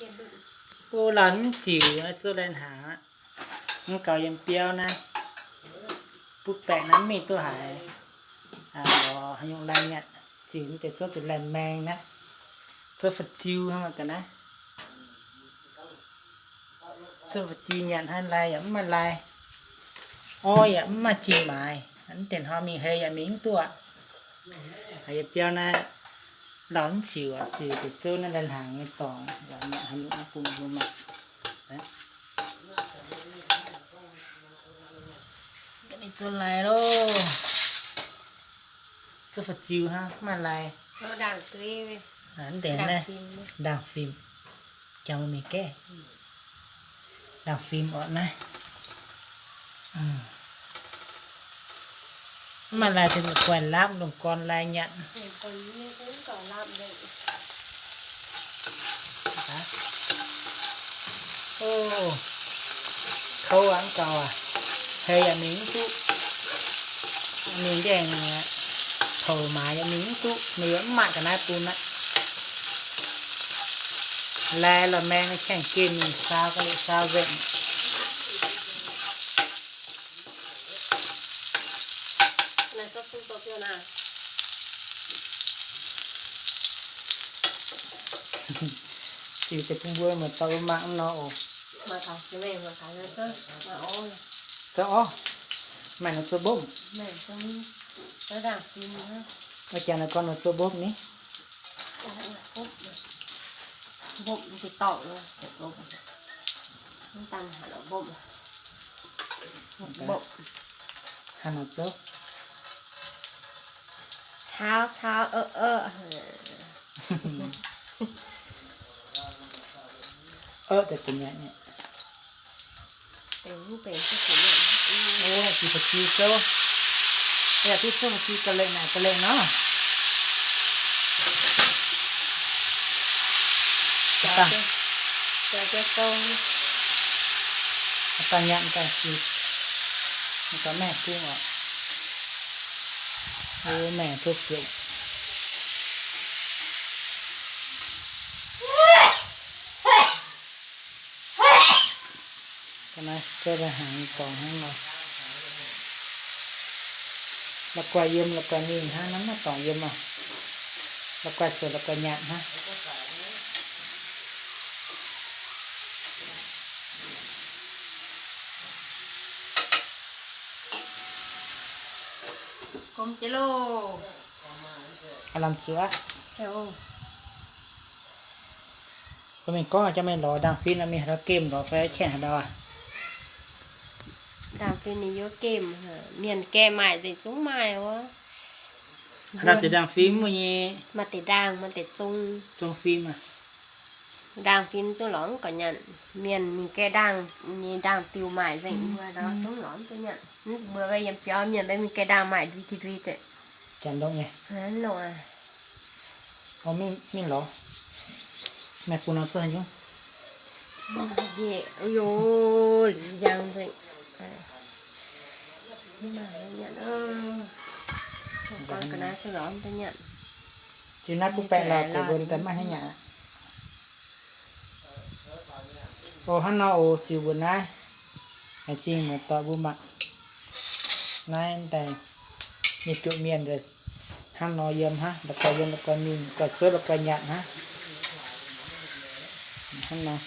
Mbuo lauh mv ziux, zuov lai hnaangx aqv. Mv gaux yiem biauv naaiv, butv baengc naaiv mingh duqv haiz lorz haaix nyungc lai nyanc, ziux mv deix zuov deix lai maeng naaiv, zuov fu'jiu hnangv ga'naaiv. Zuov fu'jiu nyanc hnangv, lai yaac mv maaih lai, orv yaac mv maaih zinh maaiz, mv deix hnoi mingh hei yaac mingh mv duqv aqv. Haiz yie biauv naaiv lauh mv ziux, ziux deix zouv naaiv lai hnaangx nyei dorngx, haaix nyungc bun mbuo mangc. Zuov lai loh. Zuov fu'jiu hnangv, mv maaih lai. Mv deix naaiv ndaangh fim, jangx mingh gaeqv. Ndaangh fim orqc naaiv. Mv maaih lai, guaih laapv lungh gorn lai nyanc. Kouv aqv, mv gaux aqv. Hei yaac mingh mv duqv. Mingh nqaengh, pouc maaiz yaac mingh mv duqv, mingh yaac mv maaih ga'naaiv bun aqv. Lai lorz maeng, qaengh gemh mingh saau, saau nzengc. Ziux deix bun mbuo muoz-doic mangc nor oc. Zoux orv, maaih nor zoux mbopv. Aa, jangx naaiv gorngv nor zoux mbopv ni. Hnangv nor zoux. Ov, deix zuqc nyanc nyei. Ov, jiex fu'jiu zouv. Yaac duqv zouv fu'jiu ga'lengh naaic ga'lengh nor. Dangh nyanc daaih jiex, daaih maengh bung oc. Ov, maengh tov fu'jueiv. Ga'naaiv zouv lai hnaangx dorngx hnangv nor. La'guaih yiem, la'guaih mingh hnangv, naaiv maiv dorngc yiem aqv. La'guaih zuqc la'guaih nyanc hnangv. Gomh jienv loh. Lamh zuqc aqv. Mbuo mingh gorngv jangx mingh lorz ndaangh-fim nor, mingh haaix dauh gemh lorz fai qenx haaix dauh aqv? Ndaangh-fim ninh yiem gemh, mienh gaeqv maaih nzengc zungv maaih wuov. Haaix dauh ziux ndaangh-fim wuov nyei? Maaih deix ndaangh, maaih deix zong. Zong fim aqv. Ndaangh-fim zungv lorz mv gaux nyanc. Mienh mingh gaeqv ndaangh nyei, ndaangh-diuh maaih nzengc, mbuo zungv lorz mv duqv nyanc. Mbuo yiem biauv mienh maiv mingh gaeqv ndaangh maaih ndui ti ndui deix. Janx longx nyei. Mingh lorz. Meih bun nor zuov haaix nyungc? Liuz njang nzengc. Ziux naaiv butv baeqc lorz gu'nguaaz daaih maiv hnangv nyanc. Oc, hnangv nor oc, ziux mbuo naaiv. Laengz zingh muoz-doic mbuo mangc. Naaiv daaih nyei juoqc mienh hnangv nor yiem hnangv, la'guaih yiem la'guaih mingh, la'guaih zuov la'guaih nyanc hnangv. Hnangv nor.